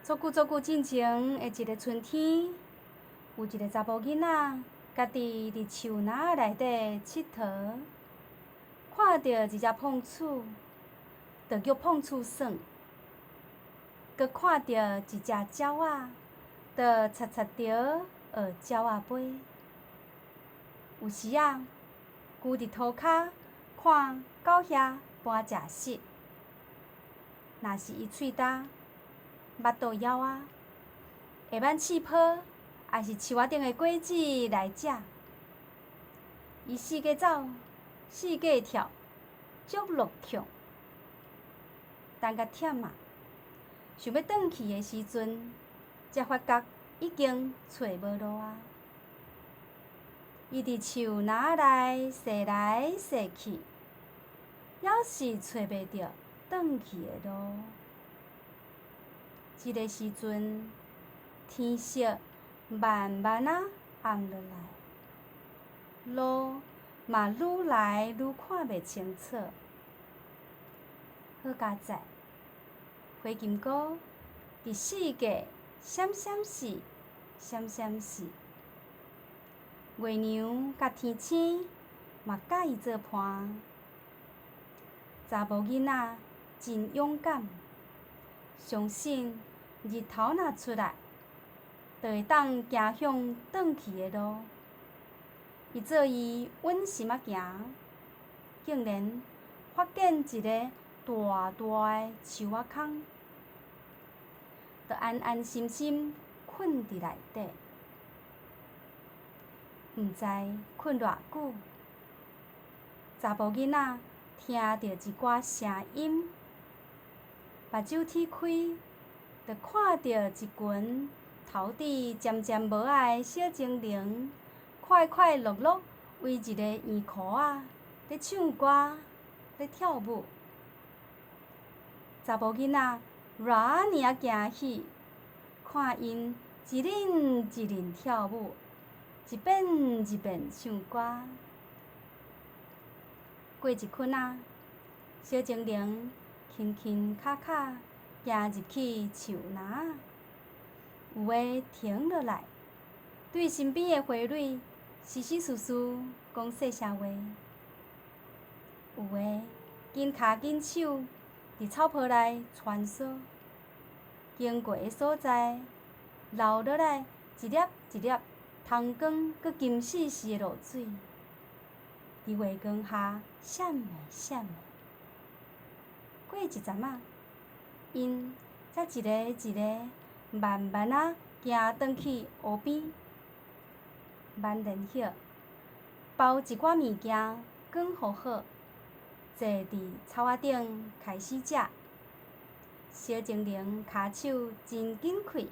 足久足久進前的一个春天，有一个查埔囡仔，家己佇樹林內底𨑨迌，看著一隻膨鼠，就約膨鼠耍；閣看著一隻鳥仔，就擦擦著學鳥仔飛。有時仔，龜佇塗跤看狗遐搬食食，若是伊喙焦，腹肚枵仔，會挽刺泡，抑是樹仔頂的果子來食。伊四界走，四界跳，足樂暢。等甲忝仔，想欲轉去的時陣，才發覺已經揣無路仔。伊佇樹林內踅來踅去，猶是揣袂著轉去的路。這个時陣，天色慢慢仔暗落來，路嘛愈來愈看袂清楚。好佳哉，火金姑佇四界閃閃爍，閃閃爍。月娘佮天星嘛佮伊做伴。查某囡仔真勇敢，相信日頭若出來，就會當行向轉去的路。伊做伊穩心仔行，竟然發現一个大大的樹仔空，就安安心心睏佇內底。毋知睏偌久，查埔囡仔聽著一寡聲音，目睭鐵開，就看著一群頭戴尖尖帽仔的小精靈，快快樂樂圍一个圓箍仔，咧唱歌，咧跳舞。查埔囡仔偌爾仔驚喜，看𪜶一輪一輪跳舞，一遍一遍唱歌。過一困仔，小精靈輕輕卡卡行入去樹林，有的停落來，對身邊的花蕊窸窸窣窣講細聲話；有的緊跤緊手佇草坡內穿梭，經過的所在，流落來一粒一粒通光閣金絲絲的露水，佇月光下閃的閃的。過一陣仔，𪜶才一个一个慢慢仔行轉去湖邊，挽蓮葉，包一寡物件，捲予好，坐佇草仔頂開始食。小精靈跤手真緊快，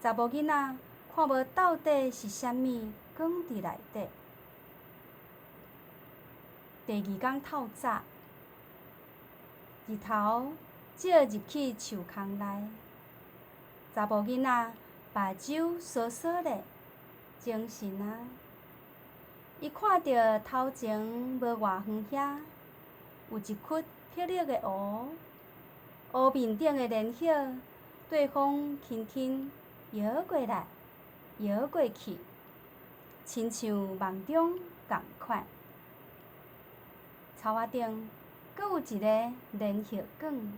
查某囡仔看無到底是啥物囥佇內底。第二工透早，日頭照入去樹空內，查埔囡仔目睭趖趖咧，精神啊！伊看著頭前無偌遠遐，有一窟碧綠的湖，湖面頂的蓮葉對風輕輕搖過來，搖過去，親像夢中仝款。草仔頂閣有一個蓮葉管，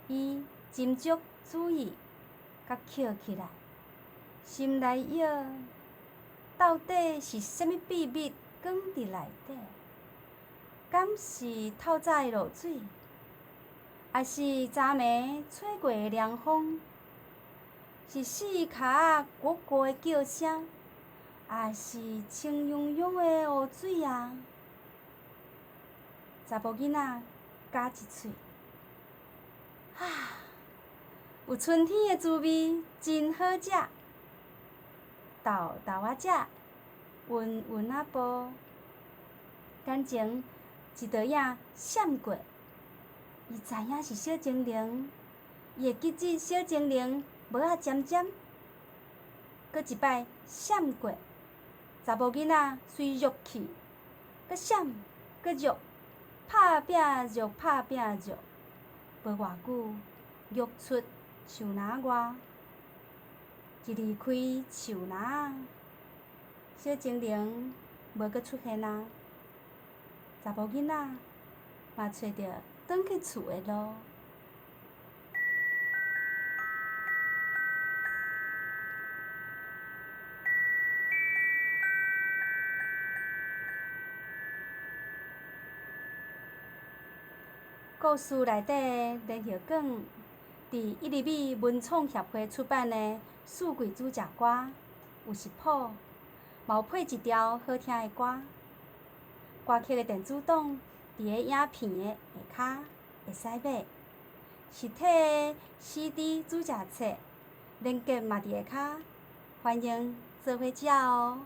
伊斟酌注意，佮抾起來，心內臆，到底是啥物秘密囥佇內底？敢是透早的露水，抑是昨暝吹過的涼風？是四跤仔咕咕的叫聲，抑是清湧湧的湖水啊？查埔囡仔咬一喙，啊，有春天的滋味，真好食。沓沓仔食，勻勻仔步，眼前一道影閃過，伊知影是小精靈，伊會記這小精靈帽仔尖尖。閣一擺閃過，查埔囡仔隨躍去，閣閃閣躍，拍拚躍拍拚躍，無偌久躍出樹林外。一離開樹林，小精靈無閣出現啊！查某囡仔嘛揣著轉去厝的路。故事內底連葉卷，佇一厘米文創協會出版的《四季煮食歌》有食譜，嘛有配一條好聽的歌。歌曲的電子檔佇个影片的下跤會使買，實體的 CD 煮食冊連結嘛佇下跤，歡迎做伙食哦。